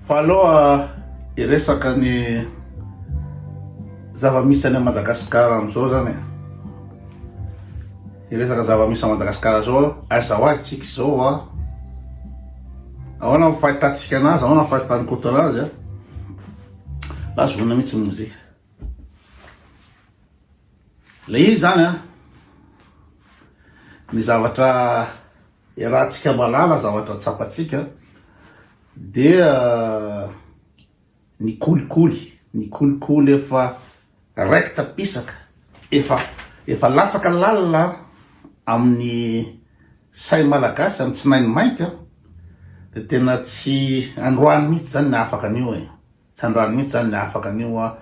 Fa aloha hiresaka ny zava-misy any Madagasikara amin'izao zany e. Hiresaka zava-misy a Madagasikara zao, aiza ho aiza tsika izao a? Ahoana ny fahitantsika anazy, ahoana ny fahitan'i Koto anazy a? Lasa vonona mihitsy ny mozika. Le izy zany a, ny zavatra iarahantsika mahalala, zavatra tsapantsika dia ny kolikoly, ny kolikoly efa raiki-tapisaka, efa efa latsaka lalina amin'ny sain'ny Malagasy, amin'ny tsinainy mainty a, dia tena tsy androany mihitsy zany ny hahafaka an'io e. Tsy andrano mihitsy zany ny afaka an'io a!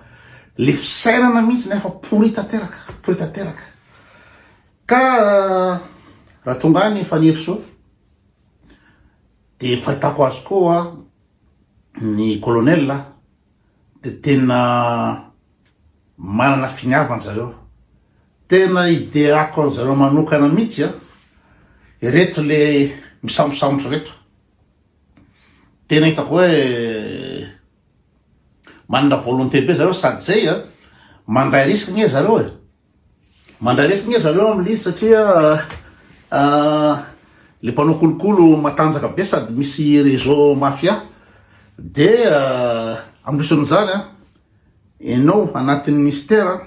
Le fisainana mihitsy nefa pourri tanteraka, pourri tanteraka. Ka raha tonga any Fanirisoa de fahitako azy koa ny colonel de tena manana finiavana zareo. Tena ideako an'zareo manokana mihitsy a, ireto le misambosambotra ireto. Tena hitako hoe manana volonté be zareo sady zay a mandray risque nge zareo e, mandray risque nge zareo amle izy satria le mpanao kolokolo matanjaka be sady misy réseau mafia de amboson'izany a enao anatin'ny ministera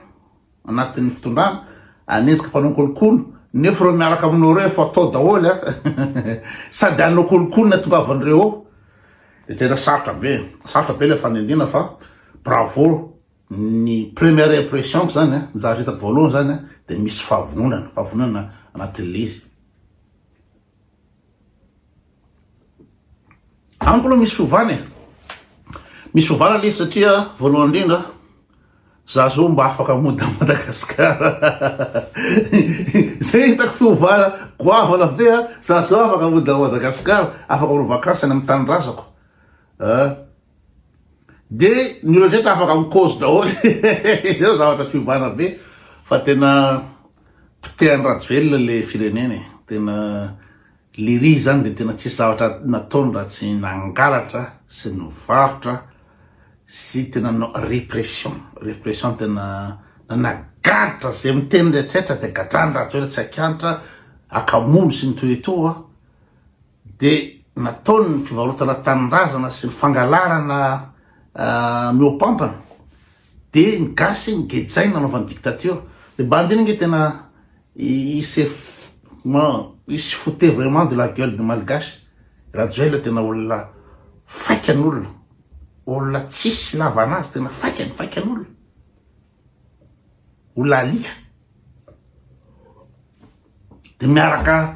anatin'ny fitondrana, hanenjika mpanao kolikoly, nefa ireo miaraka aminao ireo efa tao daholo a, sady hanao kolikoly no atongavan'ireo ao, de tena sarotra be, sarotra be le fanendrena fa bravo, ny première impression-ko zany a, ny zavatra hitako voalohany zany a, de misy fahavononana, fahavononana anatin'le izy. Amiko aloha misy fiovana e. Misy fiovana le izy satria voalohany indrindra za zao mba afaka mody à Madagascar. Zay hitako fiovana goavana be a, za zao afaka mody à Madagascar, afaka manao vakansy any amin'ny tanindrazako. Ah. De ny olona rehetra afaka mikaozy daholo. Zay zavatra fiovana be fa tena potehan'i Rajoelina le firenena e. Tena Lery zany de tena tsisy zavatra nataony raha tsy nangalatra sy nivarotra sy tena nanao repression, repression tena nanagadra ze miteny retraretra de gadrany Rajoelina tsy akiantra akamono sy ny toy etoa de nataony ny fivarotana tanindrazana sy ny fangalarana mihoapampana de ny gasy nigejaina nanaovany dictature de bandy iny ange tena Il se il se foutait vraiment de la gueule de malgache, Rajoelina tena olona faikan'olona, olona tsisy ilavana azy, tena faikany, faikan'olona, olona alika, de miaraka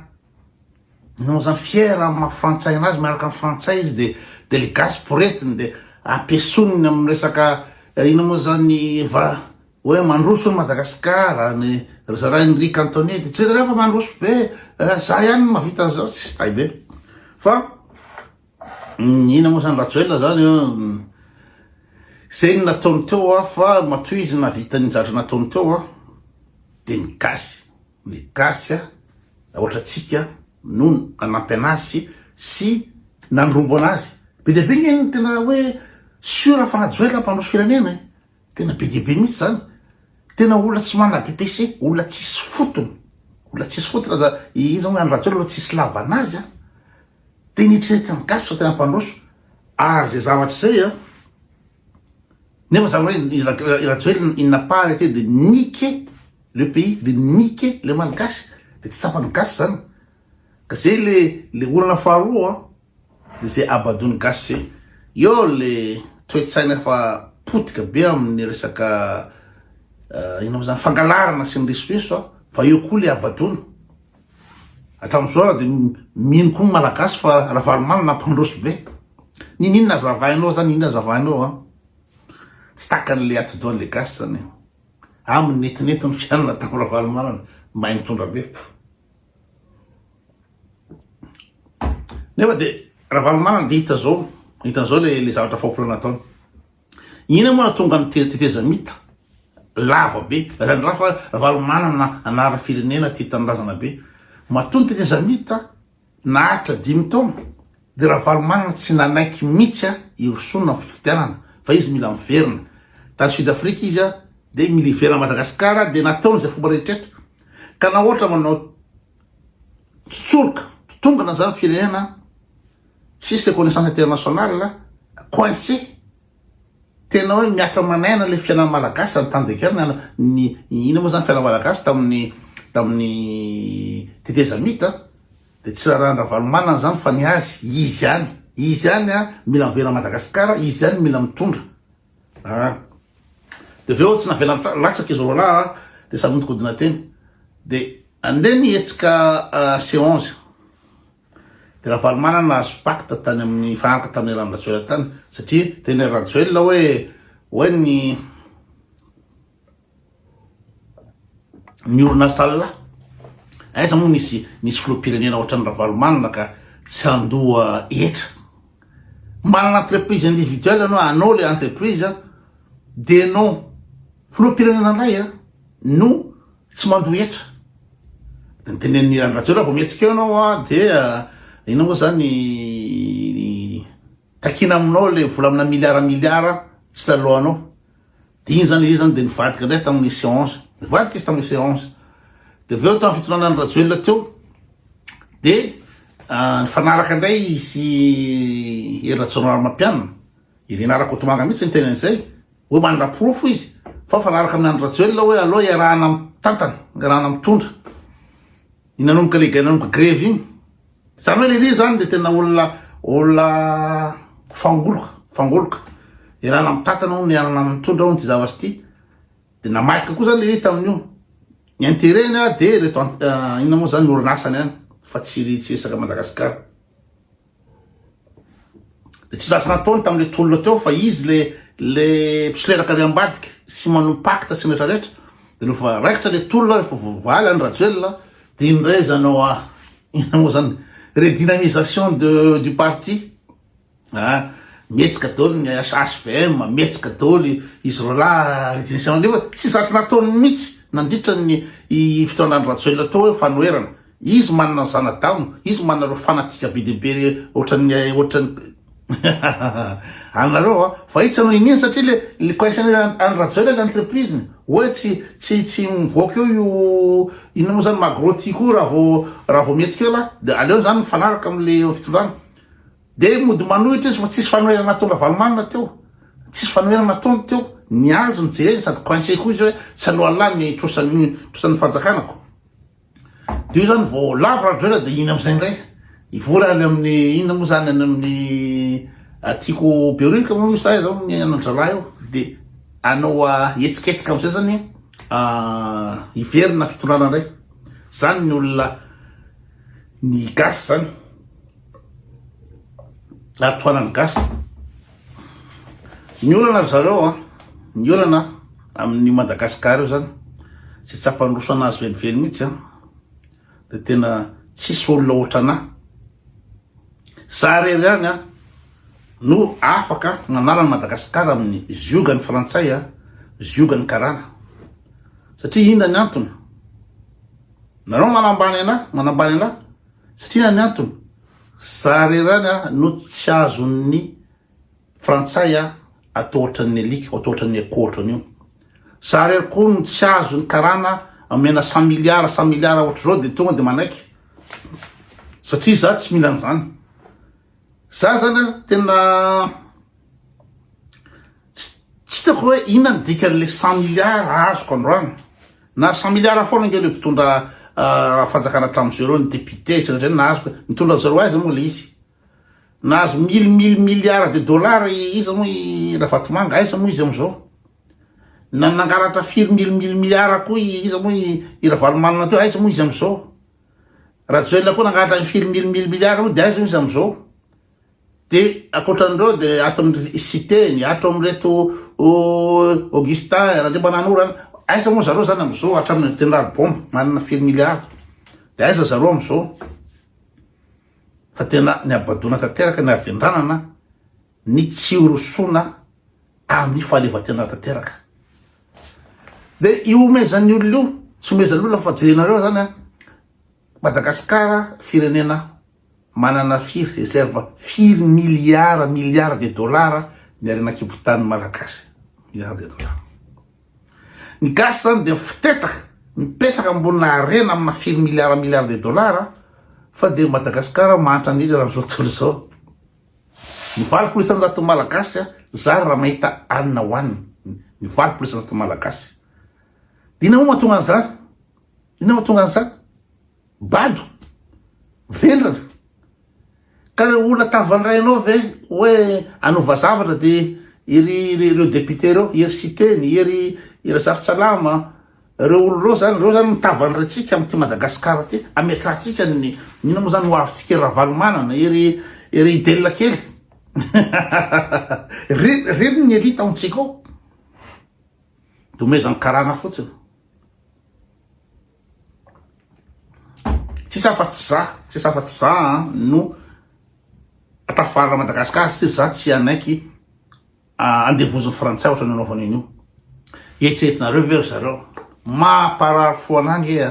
inona moa zany fier amin'ny maha frantsay anazy, miaraka amin'ny frantsay izy de de le gasy poretiny de ampiesoniny amin'ny resaka inona moa zany va Hoe mandroso hono Madagascar, ny ry zalahy Henrique Anthony dia tsy hitanareo fa mandroso be, za ihany no mahavita an'izao, tsisy tay be. Fa inona moa zany Rajoelina zany an, zay ny nataony teo an, fa matoa izy nahavita ny zavatra nataony teo an, dia ny gasy, ny gasy an, ohatrantsika no nanampy anazy sy nandrombo anazy. Be dia be nge ny tena hoe sûr fa Rajoelina mpandroso firenena e. Tena be dia be mihitsy zany. Tena olona tsy manana BPC, olona tsisy fotony, olona tsisy fotony aza iza moa Andry Rajoelina olona tsisy lavana azy an. Dia nieritreretin'ny gasy fa tena mpandroso. Ary zay zavatra izay an, nefa zany hoe i Rajoelina il n'a pas arrêté de niquer le pays, de niquer le malgache, dia tsy tsapan'ny gasy zany. Ka zay le le olana faharoa an. Ze abadony gasy ze. Eo le toetsaina efa potika be amin'ny resaka inona moa zany fangalarana sy ny risoriso a, fa eo koa le abadona. Hatramin'izao ary de mino koa ny malagasy fa Ravalomanana nampandroso be. Niniana azavainao zany, niniana azavainao an. Tsy takan'le atidohan'le gasy zany e. Aminy netinety ny fiainana tamin'i Ravalomanana, mahay mitondra be. Nefa dia Ravalomanana dia hita zao, hita zao le le zavatra faopla nataony. Inona moa nahatonga ny tetezamita lava be? Lazainy raha fa Ravalomanana anara firenena tia tanindrazana be. Matoa ny tetezamita naharitra dimy taona. De Ravalomanana tsy nanaiky mitsy a hirosoana am fifidianana fa izy mila miverina. Tany Sud Afrique izy a de mila hiverina Madagascar de nataony zay fomba rehetra eto. Ka na ohatra manao tsoroka, totongana zany firenena tsisy reconnaissance internationale, coincé. Tena hoe mihatra aman'aina le fiainan'ny Malagasy zany temps de guerre ny ny inona moa zany fiainan'ny Malagasy tamin'ny tamin'ny tetezamita de tsy raharahan-dRavalomanana zany fa ny azy izy ihany izy ihany a mila miverina Madagascar izy ihany mila mitondra a de avy eo tsy navela latsaka izy roalahy a de samy nodikodina teny de andeha ny hetsika C 11 Dia Ravalomanana nahazo pacte tany amin'ny nifanaraka tamin'i Rano Rajoelina tany satria teny Rajoelina hoe hoe ny ny orinasa Allah aiza moa nisy nisy filoham-pirenena ohatran'i Ravalomanana ka tsy handoa hetra manana entreprise individuelle ianao anao le entreprise dia ianao filoham-pirenena indray a no Tsy mandoa hetra. Dia notenenin'i Andry Rajoelina vao mihetsika eo ianao an, dia inona moa izany takiana aminao ilay vola amina miliara miliara tsy laloanao. Dia iny izany ilay izy izany dia nivadika indray tamin'ny séance. Nivadika izy tamin'ny séance. Dia avy eo tamin'ny fitondrana Andry Rajoelina teo dia nifanaraka indray izy sy Hery Rajaonarimampianina. I Rinah Rakotomanga mihitsy niteny an'izay. Hoe manana porofo izy fa mifanaraka amin'i Andry Rajoelina hoe aleo iarahana mitantana, iarahana mitondra. Iny nanomboka le nanomboka grevy iny. Zany hoe Lily zany de tena olona olona fangoloka, fangoloka. Iarahana mitantana hono, iarahana mitondra hono ity zavatra ity. De namadika koa zany Lily tamin'io. Ny intérêt-ny de ireto inona moa zany ny orinasany any fa tsy tsy resaka Madagascar. De tsy zatra nataony tamin'le tolona teo fa izy le le mpisolelaka ary ambadika sy manao pacte sy ny rehetra rehetra de rehefa raikitra le tolona rehefa voavaly any Rajoelina de iny indray izy hanao ah inona moa zany redynamisation de du parti ah mihetsika daholo ny HVM mihetsika daholo izy roalahy redynamisation nefa tsy zatra nataony mihitsy nandritra ny fotoana Andry Rajoelina teo hoe fanoherana Izy manana zana-damo, izy manana ireo fanatika be dia be ohatran'ny ohatran'ny anareo a, fa izy tsy hanao niniana satria le le coince an'i Andry Rajoelina le entreprise-ny, hoe tsy tsy tsy mivoaka eo io inona moa zany magro ty koa raha vao raha vao mihetsika eo lah, de aleony zany mifanaraka am'le fitondrana. De mody manohitra izy fa tsisy fanoherana nataon'i Ravalomanana teo, tsisy fanoherana nataony teo, ny azy no jereny sady coincé koa izy hoe tsy aloha lah ny trosan'ny trosan'ny fanjakana ko. Dia io zany vao lavo Rajoelina dia iny amin'izay indray hivory any amin'ny inona moa zany any amin'ny tiako Behoririka moa io sa aiza ny anan-drahalahy io dia hanao hetsiketsika amin'izay zany hiverina fitondrana indray zany ny olona ny gasy zany ary tohanan'ny gasy Ny olana ry zareo an, ny olana amin'io Madagascar io zany, tsy tsapan'ny roso anazy velively mihitsy an, de tena tsisy olona ohatranà, za rery ihany an no afaka nanala an'i Madagascar amin'ny ziogan'ny frantsay an, ziogan'ny karana, satria inona ny antony, nareo manambany anà, manambany anà, satria inona ny antony, za rery ihany an no tsy azon'ny Frantsay a, atao ohatran'ny alika, atao ohatran'ny akoho ohatran'io. Za rery koa no tsy azon'ny karana omena 100 milliards, 100 milliards ohatr'izao dia tonga dia manaiky. Satria za tsy mila an'izany. Za zany a, tena tsy hitako hoe inona ny dikan'le 100 milliards azoko androany. Na 100 milliards foana ange le mpitondra fanjakana hatramin'izao ireo, ny député, sy ny rehetra, nahazo, nitondra an'zareo aiza moa le izy. Nahazo mille mille milliards de dollars i iza moa i Ravatomanga, aiza moa izy amizao? Na nangalatra firy mille mille milliards koa i iza moa i i Ravalomanana teo, aiza moa izy amizao? Rajoelina koa nangalatra ny firy mille mille milliards moa de aiza moa izy amizao? De ankoatran'ireo de ato amin'ny Siteny, ato amin'ireto Augustin Randriamananoro, aiza moa zareo zany amizao hatramin'ny jeneraly Bomba manana firy milliards, de aiza zareo amizao? Fa tena ny habadoana tanteraka ny havendranana ny tsy hirosoana amin'ny fahaleovantena tanteraka. Dia ihomezan'ny olona io, tsy omezan'ny olona fa jerenareo zany an, Madagasikara firenena. Manana firy reserve firy milliards milliards de dollars ny harena an-kibon-tany malagasy? Milliards de dollars. Ny gasy zany dia mifitetaka, mipetraka ambonina harena amina firy milliards milliards de dollars fa dia Madagascar mahantra indrindra raha amin'izao tontolo izao. Ny 80% malagasy zary raha mahita hanina hohanina. Ny 80% malagasy. Inona moa mahatonga an'izany? Inona mahatonga an'izany? Bado, velona. Ka reo olona tavandrainao ve hoe hanova zavatra de iry ireo député ireo, iry Siteny, iry Razafintsalama, reo olona reo zany, reo zany mitavandraintsika amin'ity Madagascar ty, ametrahantsika ny inona moa zany ho avintsika, iry Ravalomanana, iry iry Delina kely. Reny ny elite ao amintsika ao. Domezan'ny karana fotsiny. Tsisy afa-tsy za, tsisy afa-tsy za an no tafarina Madagascar satria za tsy hanaiky andevozin'ny frantsay ohatran'ny nanaovany an'io. Eritreretinareo ve ry zareo? Mahaparary fo anah nge a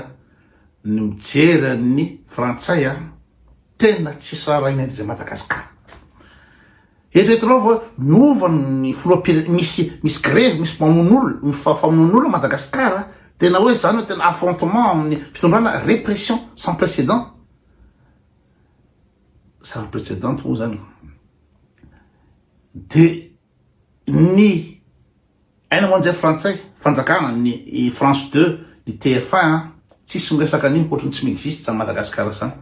ny mijery an'ny frantsay a tena tsy sarahina an'izay Madagascar. Eritreretinao va miova ny filoham-pirenena, misy misy grevy, misy mamono olona, ny famonoan'olona Madagascar, tena hoe zany hoe tena affrontement amin'ny fitondrana, répression sans précédent, sans précédent moa zany, de ny Haino aman-jery frantsay, fanjakana, ny France 2, ny TF1 an, tsisy miresaka an'io, ohatran'ny tsy mi-existe zany Madagascar zany.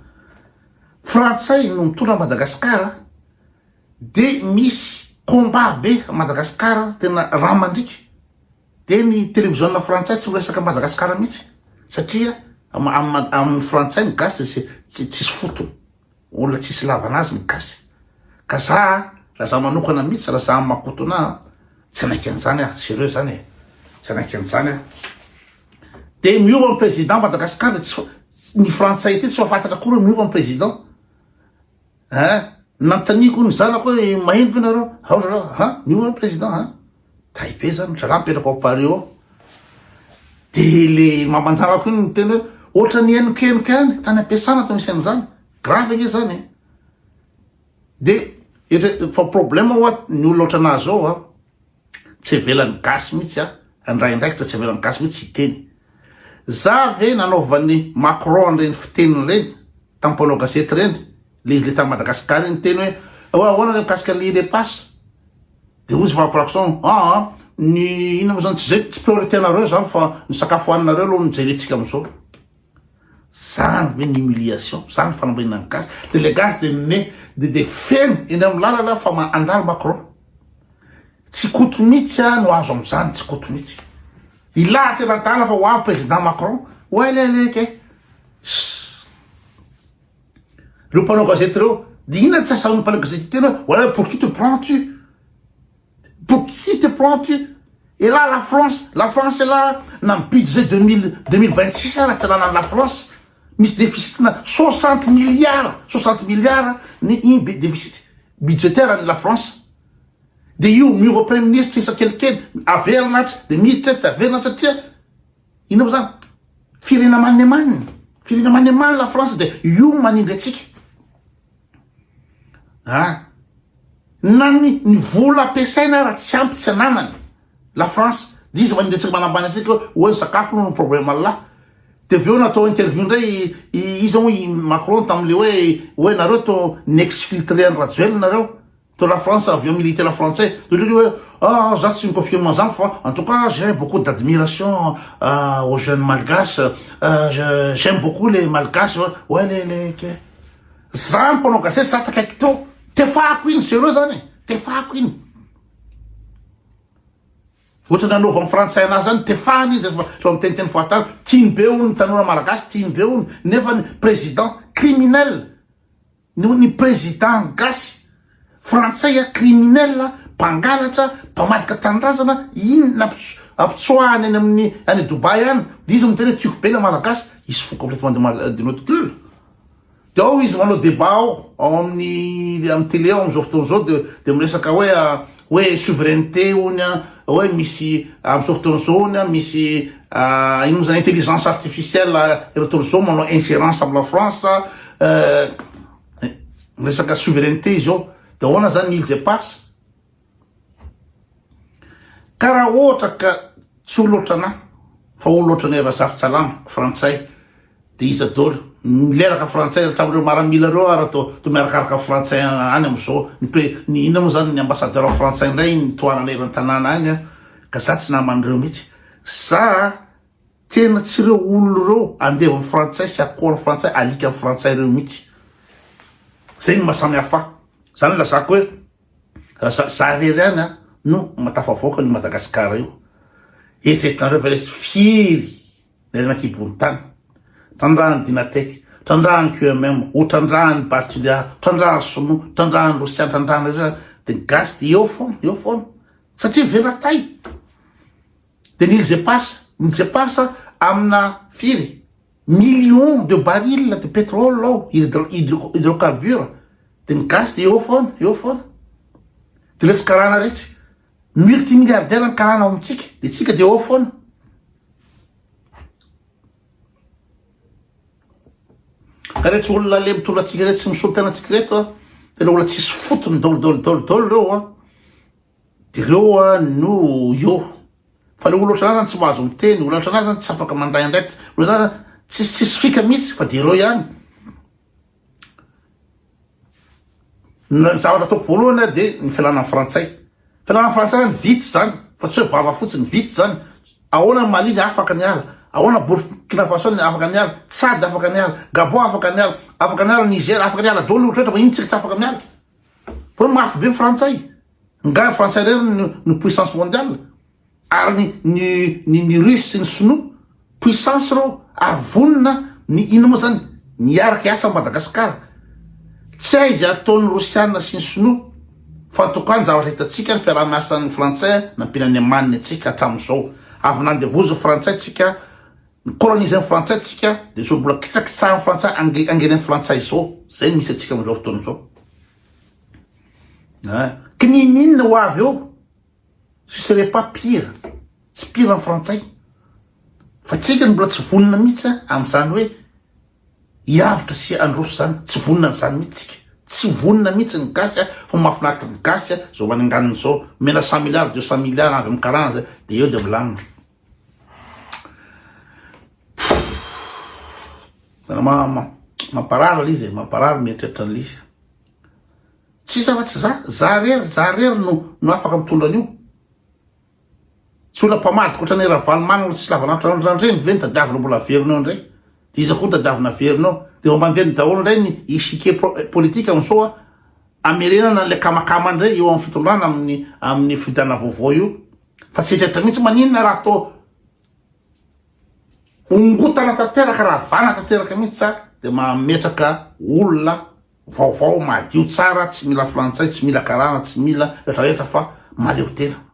Frantsay no mitondra Madagascar, de misy combat be à Madagascar, tena rà mandriaka, de ny televiziona frantsay tsy miresaka Madagascar mihitsy, satria amin'ny frantsay ny gasy de tsisy fotony. Olona tsisy ilavana azy ny gasy. Ka za raha za manokana mihitsy raha za am Makoto na tsy hanaiky an'izany aho, serieux zany e, tsy hanaiky an'izany aho. De miova ny président Madagascar de tsy ny frantsay aty tsy mahafantatra akory hoe miova ny président. Hein, nanontaniako ny zanako hoe maheno ve nareo? Ao zareo, ha, miova ny président ha. Tay be zany, zalahy mipetraka ao Paris ao. De le maman-janako iny niteny hoe ohatran'ny henokenoka ihany, tany am-piasana tao misy an'izany. Grave ange zany e. De etre fa problème hoa ny olona ohatranà zao a, tsy avelan'ny gasy mihitsy a, handray andraikitra tsy avelan'ny gasy mihitsy hiteny. Za ve nanaovan'i Macron an'ireny fiteniny ireny tamin'ny mpanao gazety ireny, le izy le tany Madagascar iny niteny hoe hoe ahoana le mikasika an'le repas. De hozy fa Praxon, aa ny inona moa zany tsy zay tsy priorité nareo zany fa ny sakafo hoaninareo aloha no jerentsika amizao. Zany ve ny humiliation, zany fanambinana ny gasy. De le gasy de me de de feno eny amin'ny lalana fa ma andalo Macron. Tsy koto mihitsy a no azo amizany, tsy koto mihitsy. Ilahatra eny adala fa ho avy président Macron. Oay le le ke. Reo mpanao gazety reo, de inona tsy asahoan'ny mpanao gazety hiteny hoe voilà pour qui te prends tu? Pour qui te prends tu? Et là la France, la France là na ny budget 2000 2026 ara tsy ananan'ny la France, misy déficit na 60 milliards, 60 milliards ny iny déficit budgétaire ny la France. De io miova premier ministre isa kelikely, averina atsy, de miditra etsy, averina atsy satria Inona moa zany? Firenena manemanina. Firenena manemanina la France dia io manindry antsika. Ah. Na ny, ny vola ampiasaina ara tsy ampy tsy ananany. La France, dia izy manindry antsika manambany antsika hoe hoe ny sakafo no problème Allah. Dia avy eo natao interview indray iza moa i Macron tamin'le hoe hoe nareo to ni-exfiltrer an'i Rajoelina nareo. De la France avion militaire frantsay de lui hoe ah za tsy mi-confirme an'zany fa en tout cas j'ai beaucoup d'admiration aux jeunes malgaches j'aime beaucoup les malgaches ouais les les ke za mpanao gazety za takaiky teo tefahako iny sérieux zany e tefahako iny ohatra nanaovan'ny frantsay anazy zany tefahany izy rehefa rehefa miteniteny fahatany tiany be hono ny tanora malagasy tiany be hono nefa ny président criminel Noho ny président gasy frantsay a criminel mpangalatra mpamadika tanindrazana iny nampitsoahany any amin'ny any Dubaï any de izy miteny hoe tiako be le malagasy il se fout complètement de de notre gueule de ao izy manao débat ao ao amin'ny amin'ny télé ao am'izao fotoana izao de de miresaka hoe hoe souveraineté hony a hoe misy am'izao fotoana izao hony a misy ino moa zany intelligence artificielle ireo tontolo izao manao ingérence am la France. Miresaka souveraineté izy eo. De ahoana zany ny îles éparses? Ka raha ohatra ka tsy olona ohatranà fa olona ohatran'i Razafintsalama, frantsay, de iza daholo? Mileraka frantsay hatramin'ireo maramila ireo ara toa toa miarakaraka frantsay any amin'izao. Ny pre, ny inona moa zany ny ambassadeur frantsay indray ny tohanana eran'ny tanàna any an. Ka za tsy naman'ireo mihitsy. Za Tena tsy ireo olona ireo andevon'ny frantsay sy akohon'ny frantsay alikan'ny frantsay ireo mihitsy. Zay no maha samy hafa ahy. Zany lazako hoe raha za za irery ihany an no mahatafavoaka an'io Madagasikara io. Eritreretinareo ve lesy firy ny harena an-kibon'ny tany? Trandrahan'ny Dynatec, trandrahan'ny QMM, ho trandrahan'ny Base Toliara, trandrahan'ny Sinoa, trandrahan'ny Rosiana, trandrahan'ny rehetra dia ny gasy dia eo foana, eo foana. Satria velatay. Dia ny îles éparses, ny îles éparses amina firy millions de barils de pétrole ao, hydrocarbures, dia ny gasy dia eo foana, eo foana. Dia retsy karana retsy, multimilliardaire ny karana ao amintsika, dia tsika dia eo foana. Ka retsy olona le mitondra antsika retsy sy misolo tena antsika reto a, tena olona tsisy fotony daholo daholo daholo daholo reo a. De reo no eo. Fa le olona ohatranahy zany tsy mahazo miteny, olona ohatranahy zany tsy afaka mandray andraikitra, olona ohatranahy zany tsisy tsisy fika mihitsy fa de reo ihany. Ny zavatra ataoko voalohany a de ny filana ny frantsay. Filana ny frantsay zany vita zany fa tsy hoe vava fotsiny, vita zany. Ahoana ny Mali ny afaka niala, ahoana Burkina Faso ny afaka niala, Tchad afaka niala, Gabon afaka niala, afaka niala Niger, afaka niala daholo ny ohatrohatra fa ino tsika tsy afaka miala. Fa hoe mafy be ny frantsay. Nga frantsay irery no no puissance mondiale? Ary ny ny ny ny russe sy ny sinoa puissance reo ary vonona ny inona moa zany ny hiaraka hiasa am Madagascar. Tsy hay izay ataon'ny rosiana sy ny sinoa fa en tout cas ny zavatra hitantsika ny fiaraha-miasan'ny frantsay nampiana ny amaniny antsika hatramin'izao. Avy nandevozin'ny frantsay tsika Ni-coloniser ny frantsay tsika de zao mbola kitsakitsahan'ny frantsay angeren'ny frantsay zao. Zay no misy antsika amizao fotoana zao. Hein. Kininina ho avy eo. Ce serait pas pire. Tsy pire ny frantsay. Fa tsika no mbola tsy vonona mihitsy amizany hoe Hiavotra sy handroso zany, tsy vonona an'izany mihitsy tsika, tsy vonona mihitsy ny gasy a, fa mahafinaritra ny gasy a, zao mananganina zao, omena cent milliards, 200 milliards avy amin'ny karana zay, de eo de milamina. Tena mamparary le izy e, mamparary mieritreritra an'le izy. Tsisy afa-tsy za, za rery, za rery no no afaka mitondra an'io. Tsy olona mpamadika ohatran'i Ravalomanana sy lavanandro reny ve no tadiavina mbola averina eo indray? Dia iza koa no tadiavina averina eo? Dia efa mandeha daholo indray ny échiquier politique amin'izao a, amerenana an'ilay kamakama indray eo amin'ny fitondrana amin'ny amin'ny fifidianana vaovao io. Fa tsy eritreritra mihitsy maninona raha atao ongotana tanteraka, ravana tanteraka mihitsy za dia mametraka olona vaovao madio tsara, tsy mila frantsay, tsy mila karana, tsy mila retraretra fa mahaleo tena.